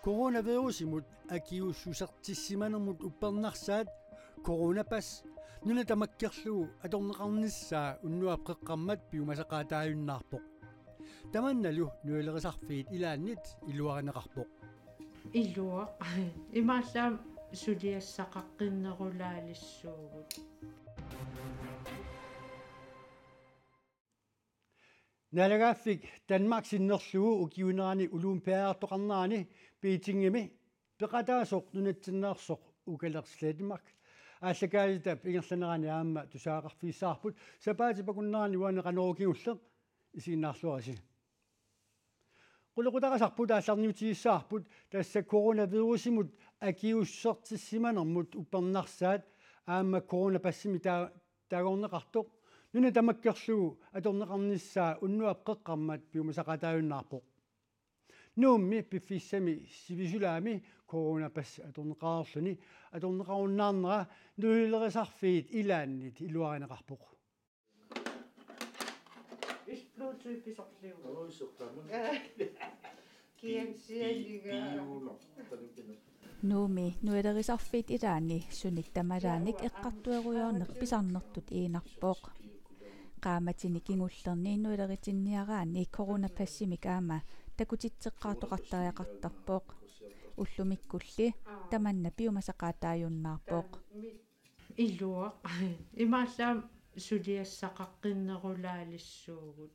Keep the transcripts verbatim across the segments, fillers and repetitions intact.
Coronavirusimut akiuussusertissimanermut uppernarsaat coronapas nuna tamakkerlugu atorneqarnissaa unnuap qeqqarmat piumasaqaataajunnaarpoq. Tamannalu nuilerisarfiit ilaannit iluarineqarpoq. Iluaq. Imaallaat suliassaqaqqinnerulaalissuugut. Naalagaaffik Danmark sinnerlugu ukiuunerani olympiaartoqarnerani Beijingimi peqataasoq nunatsinneersoq Ukaleq Slettenmark aallakaatitap ingerlanerani aamma tusagaqarfigissavarput. Sapaatip akunnerani uani Qanorooq kingulleq isiginnaarluarisi. Qulequtaqasarput aallarniutigissavarput tassa coronavirusimut akiuussusertissimanermut uppernarsaat aamma coronapassimik taa-, taagorneqartoq nuna tamakkerlugu atorneqarnissaa unnuap qeqqarmat piumasaqaataajunnaarpoq. Nuummi piffissami sivisulaami coronapas atorneqareerluni atorneqarunnaarnera nuilerisarfiit ilaannit iluarineqarpoq. Nuummi nuilerisarfiit ilaanni sunik tamalaanik eqqartuerujoorneq pisarnertut iinarpoq. Qaammatini kingullerni nuileritinniaraanni coronapassimik aamma takutitseqqaartoqartariaqartarpoq. Ullumikkulli tamanna piumasaqaataajunnaarpoq. Iluaq. Imaallaat suliassaqaqqinnerulaalissuugut.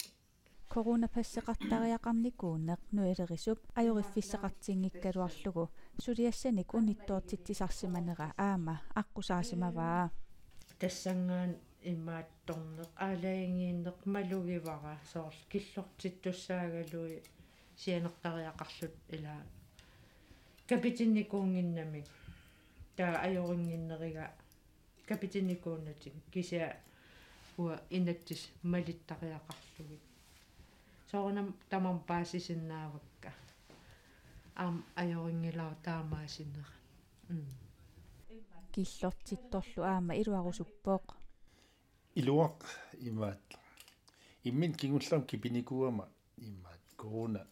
Coronapasseqartariaqarnikuuneq nuilerisup ajoriffissaqartinngikkaluarlugu suliassanik unittoortitsisarsimanera aamma aqqusaasimavaa. Tassanngaanniit imaattorneq aalajangiinneq malugivara soorlu killortittussaagaluit sianertariaqarlutik ilaa kapitinnikuunnginnamik. Taava ajorinnginneriga kapitinnikuunnatik kisianni uanga inatsisit malittariaqarlugit. Soorunami tamarmik paasisinnaavakka. Aamma ajorinngilara taamaasinera. Mm. Killortittorlu aamma iluarusuppoq. Iluaq imaat. Imminut kingullermik kipinikuugama imaat corona,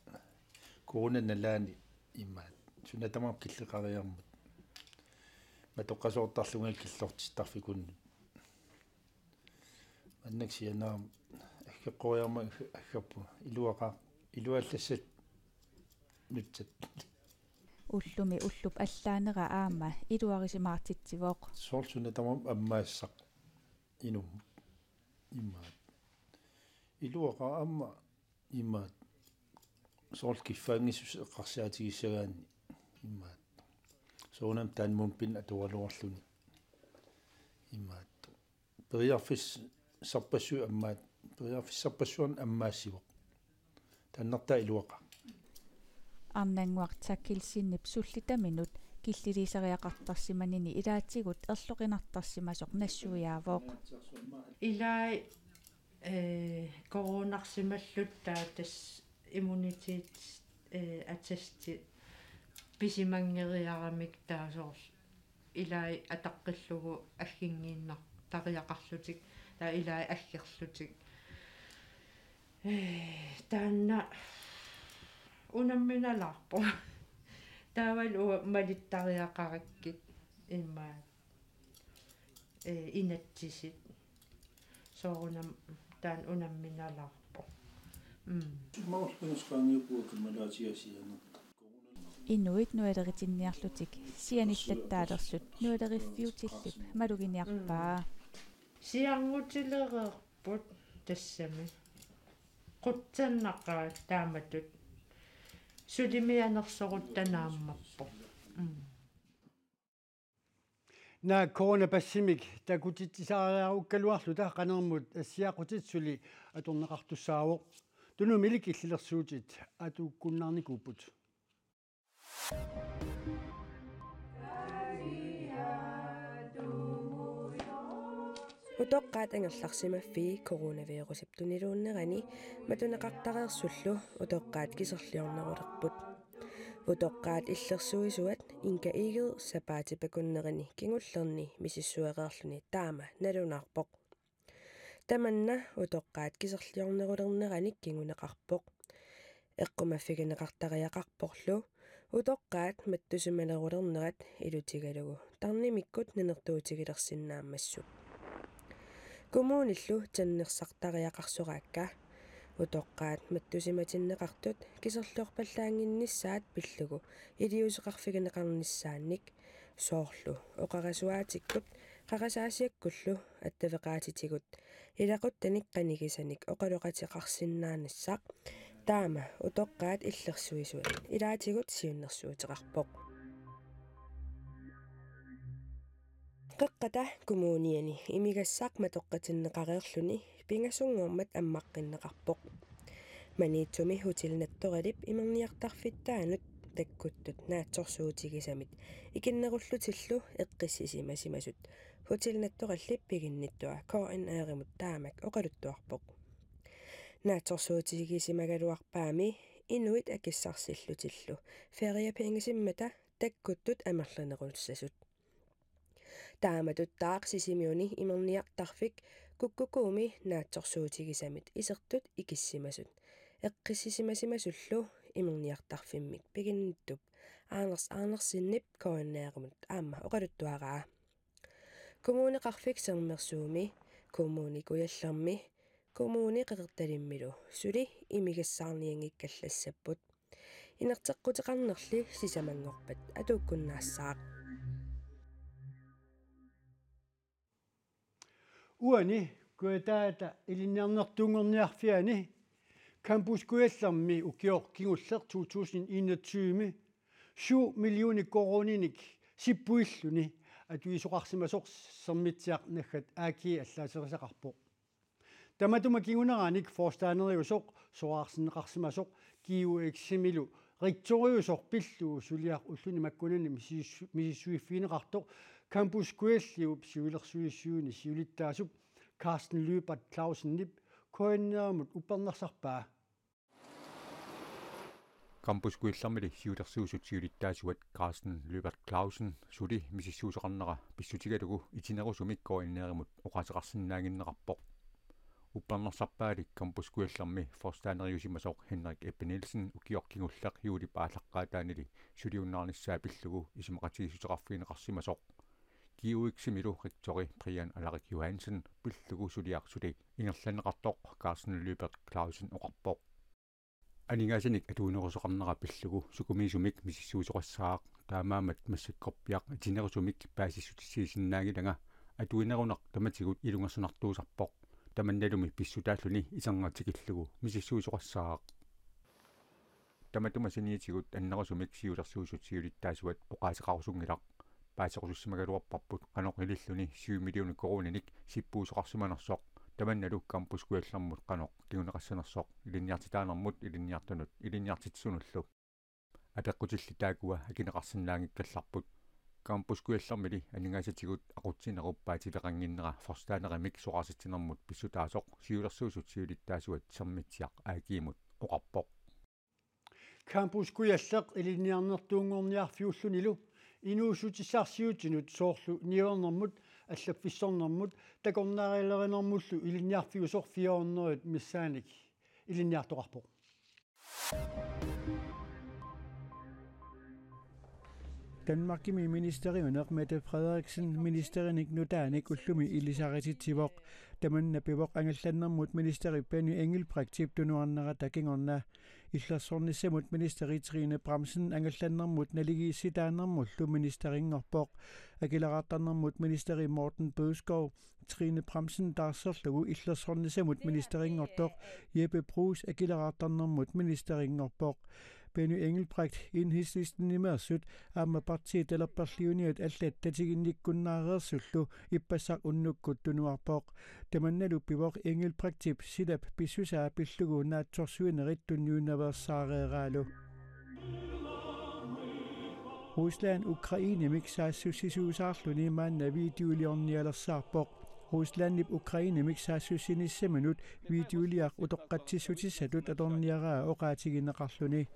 corona nalaani imaat. Suna tamarmi killeqariarmat. Matoqqasoortarlunga killortittarfikunnut. Maannakkut sianerama aggeqqoriarama aggerpunga. Iluaqaaq, iluallassat nutsat. Ullumi ullup allaanera aamma iluarisimaartitsivoq. Soorlu suna tamarmi ammaassaq inummut. Imaat. Iluaqaaq aamma imaat. Soorlu kiffaanngissuseq eqqarsaatigisagaanni. Imaat. Soorunami taanna mumpinnut atoraluarluni. Imaat. Periarfissarpassuit ammaat, periarfissarpassuarnik ammaassivoq. Taannartaa iluaqaaq. Arnannguaq Therkildsenip sullitaminut killiliisariaqartarsimanini ilaatigut erloqinartarsimasoq nassuiaavoq. Ilai, eh, coronarsimalluttaa tassa immunitet, eh, attesti pisimanngeriaramik taava soorlu ilai ataqqillugu agginngiinnartariaqarlutik, taava ilai aggerlutik. Eh, taanna unamminalaarpoq. Taavalu uanga malittariaqarakkit imaat, eh, inatsisit. Soorunami taanna unamminalaarpoq. Mm. Maulpiusqaangiupuakka malaatiasianerta. Inuit nuileritinniarlutik sianillattaalersut nuileriffiutillip maluginiarpaa. Siarngutilereerput tassami. Qutsannaqaat taamatut. Sulimianersorutta naammapput. Mm. Naak coronapassimik takutitsisariarukkaluarluta qanermut assiaqutit suli atorneqartussaavoq. Tunumili killilersuutit atuukkunnaarnikuupput. Utoqqaat angerlarsimaffii coronavirusip tuniluunnerani matuneqartareersullu utoqqaat kiserliornerulerput. Utoqqaat illersuisuat Inga Egede sapaatip akunnerani kingullerni misissuereerluni taama nalunaarpoq. Tamanna utoqqaat kiserliornerulerneranik kinguneqarpoq. Eqqumaffigineqartariaqarporlu Utoqqaat mattusimalerulernerat ilutigalugu tarnimikkut nanertuutigilersinnaammassuk. Kommunillu tannersartariaqarsoraakka utoqqaat mattusimatinneqartut kiserliorpallaannginnissaat pillugu iliuuseqarfigineqarnissaannik, soorlu oqarasuaatikkut qarasaasiakkullu attaveqaatitigut ilaquttanik qanigisanik oqaloqateqarsinnaanissaq, taama utoqqaat illersuisuat ilaatigut siunnersuuteqarpoq. Qeqqata Kommuniani imigassaq matoqqatinneqareerluni pingasunngormat ammaqqinneqarpoq. Maniitsumi Hotel Naturalip imerniartarfittaanut takkuttut naatsorsuutigisamit ikinnerullutillu eqqissisimasimasut Hotel Naturalip piginnittua K N R-imut taamak oqaluttuarpoq. Naatsorsuutigisimagaluarpaami inuit akissarsillutillu feriepengesimmata takkuttut amerlanerussasut. Taamatuttaaq Sisimiuni imerniartarfik kukkukuumi naatsorsuutigisamit isertut ikissimasut eqqissisimasimasullu imerniartarfimmik piginnittup Anders Andersenip K N R-imut aamma oqaluttuaraa. Kommuneqarfik Sermersuumi, Kommune Kujallermi, Kommune Qeqertalimmilu suli imigassaarnianngikkallassapput. Inerteqquteqarnerli sisamanngorpat atuukkunnaassaaq. Uani kujataata ilinniarnertuunngorniarfiani Campus Kujallermi ukioq kingulleq to tusind enogtyve syv millioner koruuninik sippuilluni atuisoqarsimasoq Sermitsiaq naggat A G allaaserisaqarpoq. Tamatuma kinguneranik forstanderiusoq soraarsinneqarsimasoq G U X-imilu rektoriusoq pillugu suliaq ulluni makkunani misissu-, misissuiffigineqartoq Campus Kujalliup siulersuisuni siulittaasup Carsten Lyberth Clausenip K N R-imut uppernarsarpaa. Campus Kujallermili siulersuisut siulittaasuat Carsten Lyberth Clausen suli misissuisoqarnera pissutigalugu itinerusumik K N R-imut oqaaseqarsinnaannginnerarpoq. Uppernarsarpaali Campus Kujallermi forstanderiusimasoq Henrik Ebbe Nielsen ukioq kingulleq juulip aallaqqaataanili suliunnaarnissaa pillugu isumaqatigiissuteqarfigineqarsimasoq. G U X-imilu rektori Brian Alaric Johansen pillugu suliaq suli ingerlanneqartoq Carsten Lyberth Clausen oqarpoq. Aningaasanik atuinerusoqarnera pillugu sukumiisumik misissuisoqassaaq, taamaammat massakkorpiaq itinerusumik paasissutissiisinnaanngilanga, atuinerunaq tamatigut ilungersunartuusarpoq. Tamannalumi pissutaalluni iserngaatikillugu misissuisoqassaaq. Tamatuma saniatigut annerusumik siulersuisut siulittaasuat oqaaseqarusunngilaq. Paaserusussimagaluarparput qanoq ililluni syv millioner koruuninik sippuisoqarsimanersoq, tamannalu Campus Kujallermut qanoq kinguneqassanersoq ilinniartitaanermut ilinniartunut ilinniartitsisunullu. Apeqqutillit taakkua akineqarsinnaanngikkallarput. Campus Kujallermili aningaasatigut aqutsinerup paatileqannginnera forstanderimik soraarsitsinermut pissutaasoq siulersuisut siulittaasuat Sermitsiaq A G-mut oqarpoq. Campus Kujalleq ilinniarnertuunngorniarfiullunilu inuussutissarsiutinut soorlu niuernermut, allaffissornermut takornarialerinermullu ilinniarfiusoq fire hundrede missaanik ilinniartoqarpoq. Danmarkimi ministeriuneq Mette Frederiksen ministerinik nutaanik ullumi ilisarititsivoq. Tamanna pivoq angallannermut ministeri Benny Engelbrechtip tunuarnerata kingorna. Illersornissamut ministeri Trine Bramsen angallannermut naligiissitaanermullu ministerinngorpoq. Akileraartarnermut ministeri Morten Bødskov Trine Bramsen taarserlugu illersornissamut ministerinngortoq Jeppe Bruus akileraartarnermut ministerinngorpoq. Benny Engelbrecht Enhedslistenimeersut aamma partiit talerperliuniat allat tatiginnikkunnareersullu ippassaq unnukkut tunuarpoq. Tamannalu pivoq Engelbrechtip silap pissusaa pillugu naatsorsuinerit tunniunnaveersaareeraalu. Rusland Ukrainemik saassussisuusaarluni maanna videoliornialersaarpoq. Ruslandip Ukrainemik saassussinissaminut videoliaq utoqqatsissutissatut atorniaraa oqaatigineqarluni.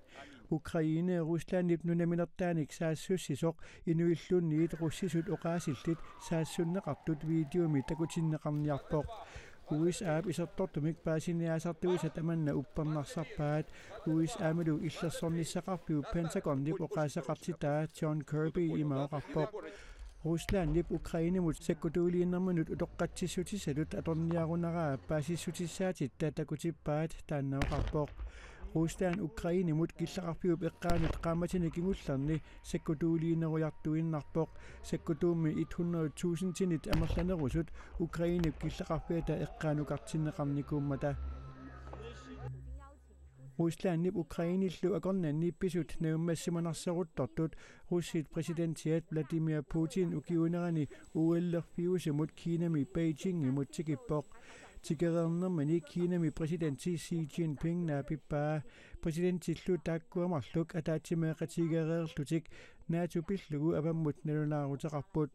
Ukraine Ruslandip nunaminertaanik saassussisoq inuilluunniit russisut oqaasillit saassunneqartut videomi takutinneqarniarpoq. U S A-p isertortumik paasiniaasartuisa tamanna uppernarsarpaat. U S A-milu illersornissaqarfiup Pentagonip oqaaseqartitaa John Kirby ima oqarpoq. Ruslandip Ukrainemut sakkutuuliinerminut utoqqatsissutissatut atorniarunaraa paasissutissaatitta takutippaat, taanna oqarpoq. Rusland Ukrainemut killeqarfiup eqqaanut qaammatini kingullerni sakkutuuliinerujartuinnarpoq. Sakkutuummi et hundrede tusindinit amerlanerusut Ukrainep killeqarfiata eqqaanukartinneqarnikuummata. Ruslandip Ukrainellu akornanni pisut naammassimanarseruttortut russit præsidentiat Vladimir Putin ukiuunerani O L-erfiusumut Kinami Beijingimut tikippoq. Tikereernermini Kinami præsidenti Xi Jinping naapippaa. Præsidentillu taakkua marluk ataatsimeeqatigereerlutik NATO pillugu avammut nalunaaruteqarput.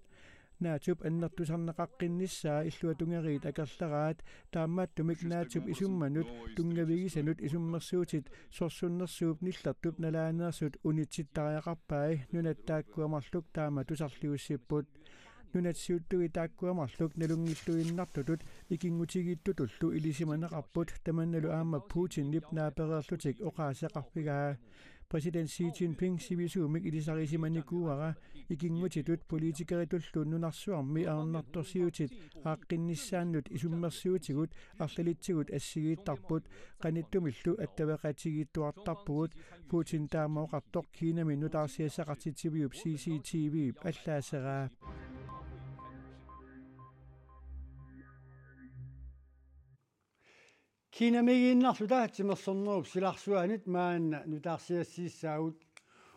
NATO-p annertusarneqaqqinnissaa illuatungeriit akerleraat, taamaattumik NATO-p isummanut tunngavigisanut isummersuutit sorsunnersuup nillertup nalaaneersut unitsittariaqarpai, nunat taakkua marluk taama tusarliussipput. Nunat siuttui taakkua marluk nalunngilluinnartutut ikinngutigiittutullu ilisimaneqarput, tamannalu aamma Putinip naapereerlutik oqaaseqarfigaa. Præsident Xi Jinping sivisuumik ilisarisimanikuuara, ikinngutitut politikeritullu nunarsuarmi ajornartorsiutit aaqqinnissaannut isummersuutigut arlalitsigut assigiittarput, qanittumillu attaveqatigiittuartarpugut, Putin taama oqartoq Kinami nutaarsiassaqartitsiviup C C T V-p allaaseraa. Kinamiiginnarluta timersornerup silarsuanit maanna nutaarsiassiissaagut.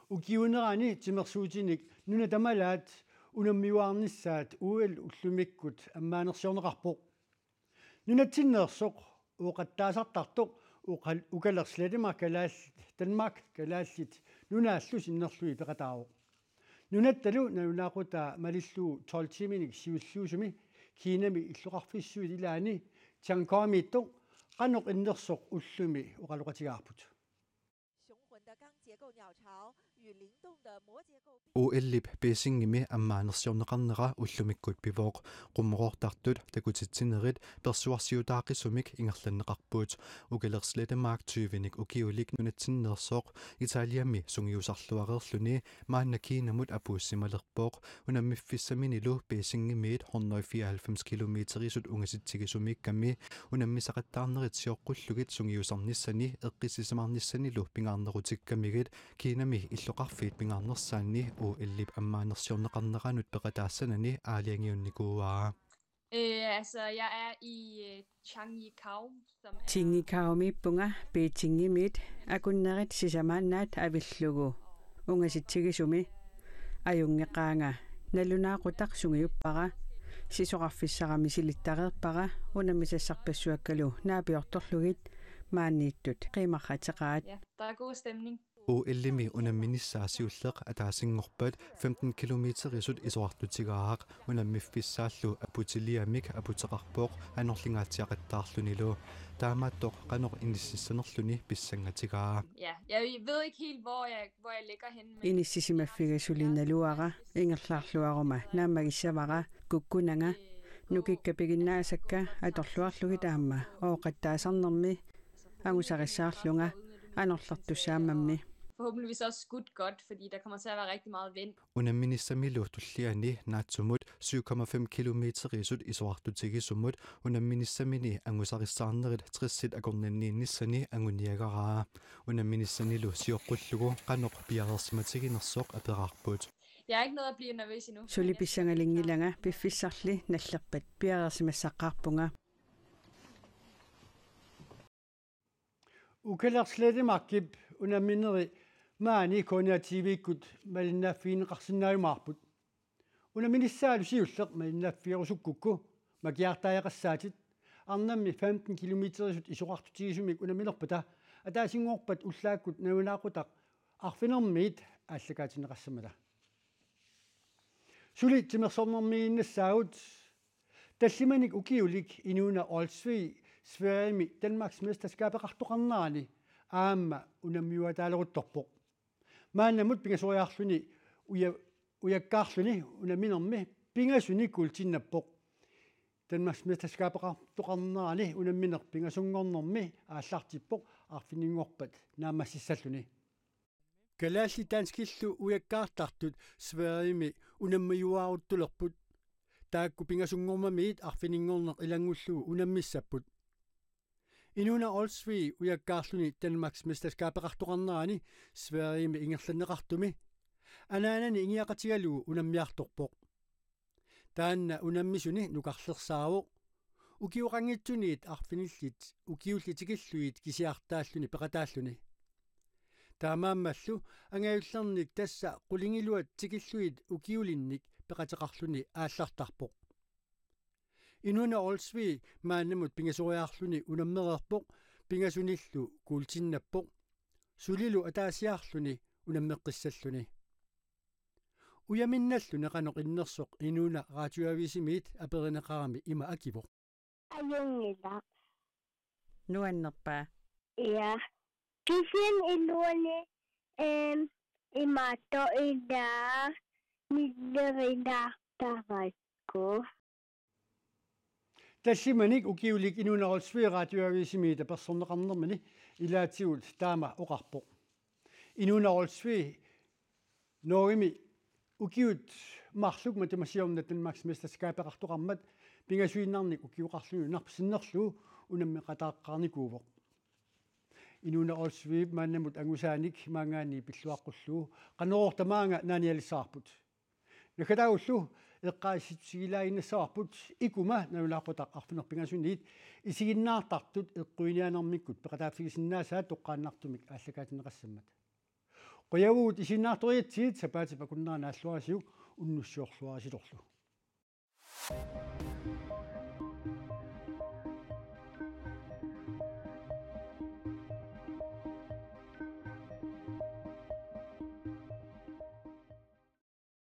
Ukiuunerani timersuutinik nunat tamalaat unammiuaarnissaat O L ullumikkut ammaanersiorneqarpoq. Nunatsinneersoq ooqattaasartartoq uqal-, Ukaleq Slettemark kalaallit, Danmark kalaallit nunaallu sinnerlugit peqataavoq. Nunattalu nalunaaqutaa malillugu tolv tiiminik siulliusumi Kinami illoqarfissuit ilaanni Tiangong-miittoq qanoq innersoq ullumi oqaloqatigaarput. O L-ip Beijingimi ammaanersiorneqarnera ullumikkut pivoq. Qummoroortartut, takutitsinerit, persuarsiutaaqisumik ingerlanneqarput. Ukaleq Slettemark tyvenik ukiulik nunatsinneersoq Italiami sungiusarluareerluni maanna Kinamut apuussimalerpoq. Unammiffissaminilu Beijingimiit hundrede fireoghalvfems kilometerisut ungasitsigisumiikkami unammisaqattaarnerit sioqqullugit sungiusarnissani eqqissisimaarnissanilu pingaarnerutikkamigit Kinami illoqarfiit pingaarnersaanni O L-ip ammaanersiorneqarneranut peqataassanani aalajangiunnikuuaa. Øh, altså, jeg er i øh, Changyikao, som er Changyikao-miippunga Beijingimiit akunnerit sisamaannaat avillugu ungasitsigisumi. Ajunngeqaanga, nalunaaqutaq sungiuppara, sisorarfissara misilittareerpara, unammisassarpassuakkalu naapiortorlugit maaniittut qiimarrateqaat. Ja, der er god stemning. O L-imi unamminissaa siulleq ataasinngorpat femten kilometerisut isorartutigaaq, unammiffissaallu aputiliamik aputeqarpoq anorlingaatsiaqattaarlunilu. Taamaattoq qanoq inississanerluni pissangatigaa. Ja, jeg ved ikke helt, hvor jeg, hvor jeg ligger henne, men Inissisimaffiga suli naluara, ingerlaarluaruma naammagissavara, kukkunanga, nukikka piginnaasakka atorluarlugit aamma ooqattaasarnermi angusarissaarlunga anorlertussaammammi. Forhåbentligvis også skudt godt, fordi der kommer til at være rigtig meget vind. Unamminissamilu tulliani NATO-mut syv komma fem kilometerisut isorartutigisumut unamminissamini angusarissaarnerit tressit akornanniinnissani anguniagaraa. Unamminissanilu sioqqullugu qanoq piareersimatiginersoq aperaarput. Jeg er ikke nået at blive nervøs endnu. Suli pissangalinngilanga, piffissarli nallerpat piareersimassaqqaarpunga. Ukaleq Slettemarkip unammineri maani K N R T V-kkut malinnaaffigineqarsinnaajumaarput. Unamminissaalu siulleq malinnaaffigerusukkukku makiartariaqassaatit, arnammi femten kilometerisut isorartutigisumik unamminerpata ataasinngorpat ullaakkut nalunaaqutaq arfinermiit aallakaatinneqassammata. Suli timersornermiiginnassaagut. Tallimanik ukiulik inuuna Olsvig Sverigemi Danmarksmesterskabeqartoqarnerani aamma unammiuataaleruttorpoq. Maannamut pingasoriarluni uja-, ujakkaarluni unamminermi pingasunik kuultinnappoq. Danmarksmesterskabeqartoqarnerani unammineq pingasunngornermi aallartippoq arfininngorpat naammassissalluni. Kalaallit danskillu ujakkaartartut Sverigemi unammiuaaruttulerput. Taakku pingasunngormamiit arfininngorneq ilanngullugu unammissapput. Inuuna Olsvig ujakkaarluni Danmarksmesterskabeqartoqarnerani Sverigemi ingerlanneqartumi anaanani ingiaqatigalugu unammiartorpoq. Taanna unammisuni nukarlersaavoq. Ukioqanngitsuniit arfinillit ukiullit tikillugit kisiartaalluni peqataalluni. Taamaammallu angajullernik tassa qulingiluat tikillugit ukiulinnik peqateqarluni aallartarpoq. Inuuna Olsvig maannamut pingasoriarluni unammereerpoq, pingasunillu kuultinnappoq. Sulilu ataasiarluni unammeqqissalluni. Ujaminnalluni qanoq innersoq Inuuna Radioavisimiit aperineqarami ima akivoq. Ajunngilaq. Nuannerpa? Ja. Kisianni iluani, em, imaattoq ila millerilaartarakku. Tallimanik ukiulik Inuuna Olsvig Radioavisimiit apersorneqarnermini ilaatigut taama oqarpoq. Inuuna Olsvig Norgemi ukiut marluk matuma siorna Danmarksmesterskabeqartoqarmat pingasuinnarnik ukioqarluni nunarput sinnerlugu unammeqataaqqaarnikuuvoq. Inuuna Olsvigip maannamut angusaanik maanngaanniit pilluaqqullugu Qanorooq tamaanga naanialissavarput. Naggataagullu eqqaasitsitsigilaaginnassavarput Ikuma nalunaaquttap arfineq-pingasuniit isiginnaartartut eqquiniaanermikkut peqataaffigisinnaasaat toqqaannartumik aallakaatinneqassammat. Qujavugut isiginnaartoriatsigit, sapaatip akunnera naalluarisiuk, unnussiorluarisitorlu.